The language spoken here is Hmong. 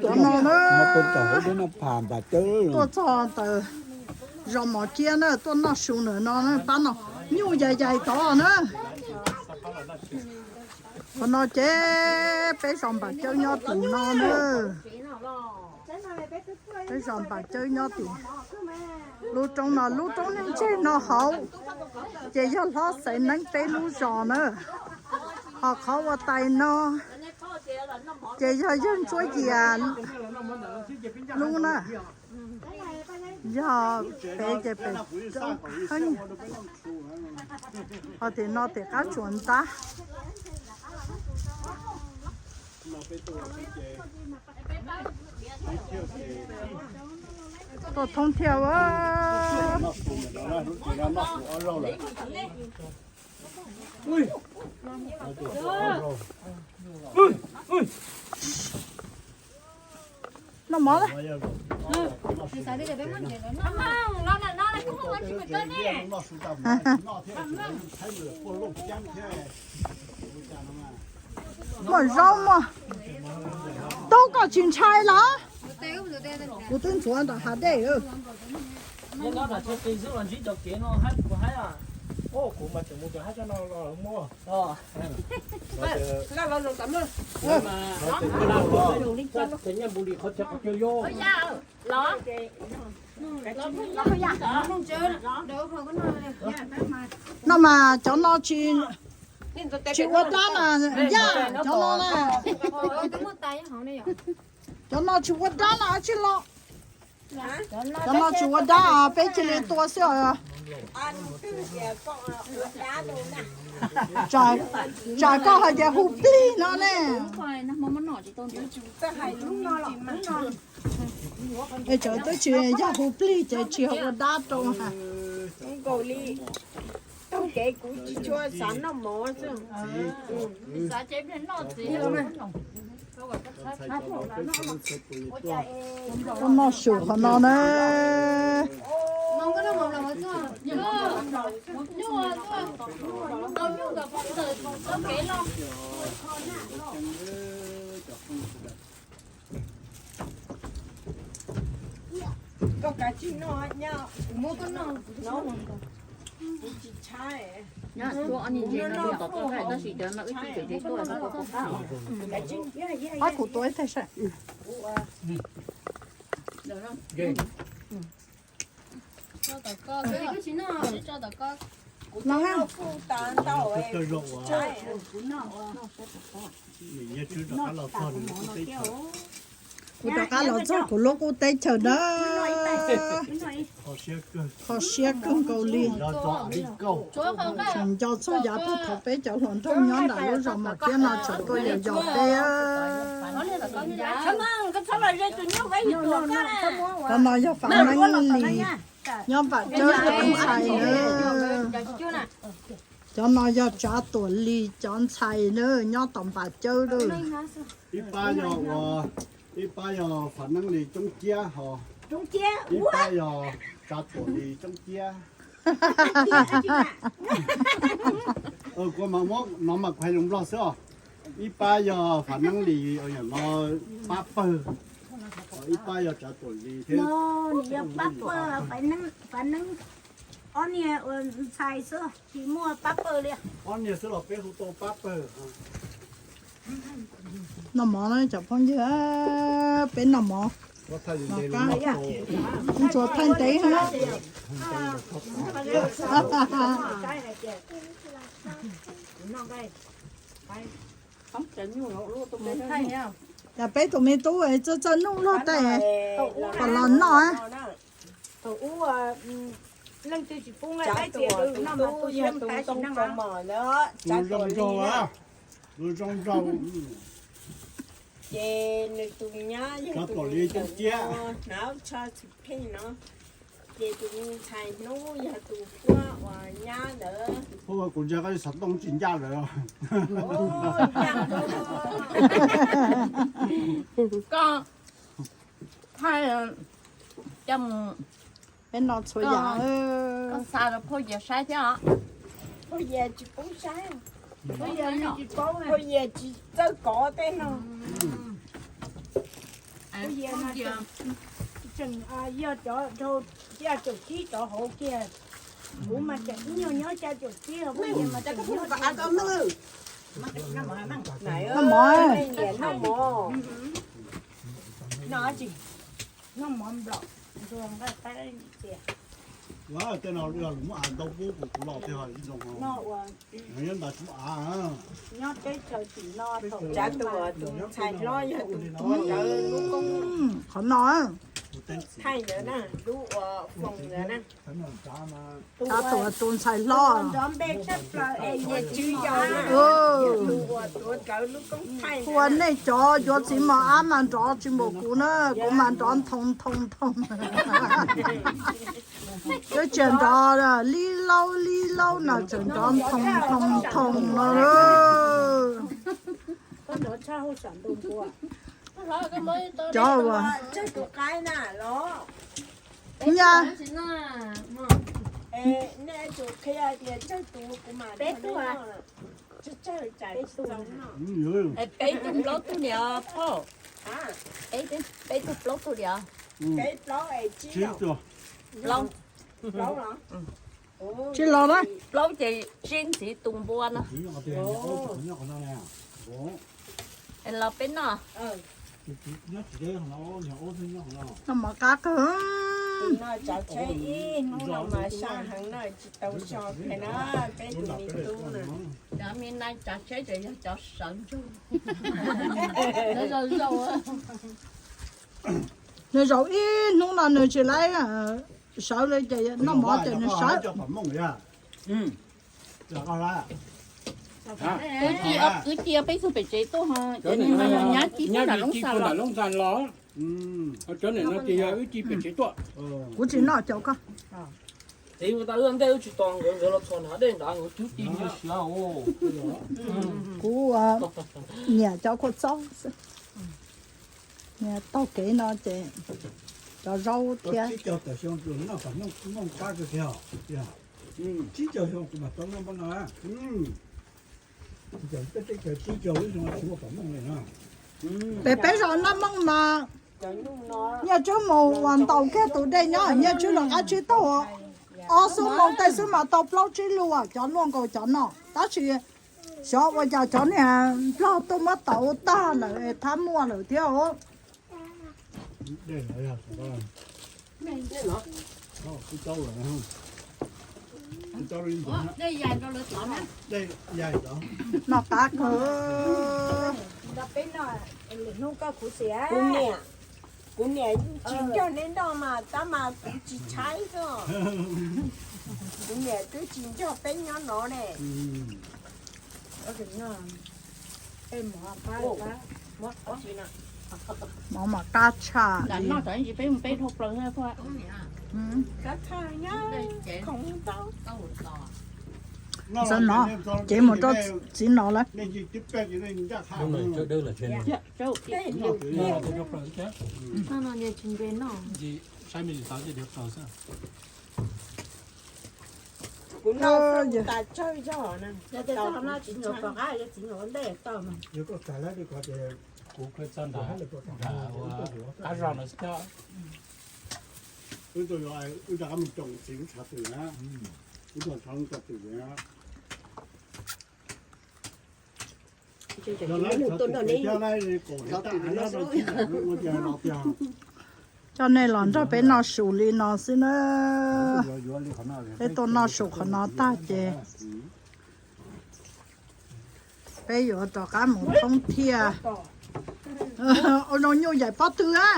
Cov no na, tuaj txog ntawm zos Mos Kiab na, tuaj noj su ntawm no na, pab no nyuj yais yais tod na. Qhov no ces peb zos Npam Cawb nyob tim no na. Peb zos Npam Cawb nyob tim lub roob no, lub roob neej ntseg no hauv ces yog hlob Xaiv Neeb peb lub zos na. Ho qhov ua tais no ces yog yawg Ntsuab Yias lub na. Yog pem ces pem roob heeb, ho tim no tim qab tsuas ntab. Tuaj thoob thiab a. Noj mov. Muaj zaub muaj tub, koj tsis ntshai los? Kuv twb ntxuav nram hav dej. No mas cov no tsis, tsis ua dab na, yaj cov no na. Cov no tsis ua dab na tsis los. Cov no tsis ua dab, peb cia li tua xwb os. Tsam koj hais tias hu plig no ne. Es tsam twb tsis yog hu plig ces tsis ua dab rau. Nkaus li, tau kev kuv tsis tshua xav noj mov xwb. Koj noj su qhov no na. Koj kav tsij noj, kuv muab koj noj, kuv tsis tshaib. Pab kuv tua ib teg saib. Kuv rov qab los txog kuv lub qub teb chaws na. Kho siab kawg nkaus li. Tseem nco txog yav puag thaum peb cov hluas nraug nyob nram lub zos Mos Kiab no tseem tuaj yos yos peb. Qhov no yog Fav Neeb Lis, nyob Npam Cawb cov ntxhais na. Cov no yog Tsav Tuam Lis cov ntxhais na, nyob tom Npam Cawb na. Ib pab yog ua, ib pab yog Fav Neeb Lis Coob Ciab ho, ib pab yog Tsav Tuam Lis Coob Ciab. Kuv no mas kuv hais lus Nplog xwb os. Ib pab yog Fav Neeb Lis, no Pab Pawg, ib pab yog Tsav Tuam Lis thiab. Nws yog Pab Pawg, Fav Neeb, ob niag ua ntxhais xwb tsis muaj Pab Pawg li. Ob niag xwb los peb hu tau Pab Pawg. Noj mov na cov phooj ywg, peb noj mov. Ntxuav thaij ntev na. Cas peb tus me tub txawj txawj noj luaj tej, kom los noj. Tus zoo nraug, tus zoo nraug. Ces nws tus nyab yog tus ntawm no, hnav tsho txwm pheej no. Ces tus ntxhais hnub yog tus puab uas nyab ntawd. Puab kuv ntsia koj xov tooj tsis ncaj lawm. Koj thaij coj mus, peb no txhua yam. Koj xa rau phauj Yias saib thiab os. Phauj Yias tsis paub saib, phauj Yias tsis txawj kov tej no. Tseem yog cov dhau xya caum tsib rov hauv kiag. Kuv mas tseem ib nyuag nyob xya caum tsib, noj mov, noj mov nplom, nqa tab tias. Tej no yog lus muab av ntau pub kuv los tiag zoo. Nyob ntas tsis muaj av. Nyob teb chaws tim no thaum tus ntxhais hlob yog tus tuav rawv lub koob, qhov no thaij ntawd na, lub uas foom ntawd na. Tus ntxhais hlob nrov npe tshaj plaws es yog Tswv Yos, tus uas tuav rawv lub koob thaij. Ua nej cov yuav txiv mos ab mas nrov tsis npaum kuv na, kuv mas nrov nthoo nthoo nthoo. Twb tsis nrov li laub li laub no, tseem nrov nthoo nthoo nthoo no. Cov uas nyab. Peb tug plaub tug niam phauj. Peb tug plaub tug niam. Tsis los na. Plaub ces sib ntxiv tus npua no. Los peb noj. Noj mov qab kawg. Tus no tsav tsheb ib hnub no mas sab heev na, tsis tau so kiag na, peb tus me tub na. Cov me nais tsav tsheb ces yog cov sawv ntsug. Nws zaum ib hnub no nws tsis laib sawv li ces noj mov ces nws sawv. Wb ci peb tug pem tsev tuaj ho ces nws nyab ci puag nram loob xas los. Cov niam no ces yog wb ci pem tsev tuaj. Kuv tsis noj cov koj. Txiv ua tau wb ntej wb tsis tos nkawd, nkawd los txog nrad dej nrad nkawd twb ci siav. Kuv nyiam cov kua txob xwb. Taug kev no ces cov zaub thiab. Pem peb zos Naj Mooj mas Nyiaj Tswb mus uas ntaus kiag tus dej nyob Nyiaj Tswb los qab tsib taug, ob xuab moos tej xwb mas tau plaub tsib lub cov luaj nkaus cov no. Tab sis xyov ua cas cov niag Nplog tuaj muab tauv tag lawm es thab muaj lawm thiab. Noj qab kawg. Kuv niam tsis nrog neb noj mas tab mas kuv tsis tshaib xwb. Kuv niam twb tsis nrog peb nyob no ne. Mov mas qab tshaj. Xav no, cev mus rau txiv no lawm. Wb rov qab mus coom txiv lub tshav twm na. Wb rov qab mus coom txiv lub tshav twm na. Coj nej los nrog peb noj su li no xwb na. Peb tuaj noj su qhov no tag ces peb yuav rov qab mus thoob thiaj. Ua zoo nyuj yaim pob tw a.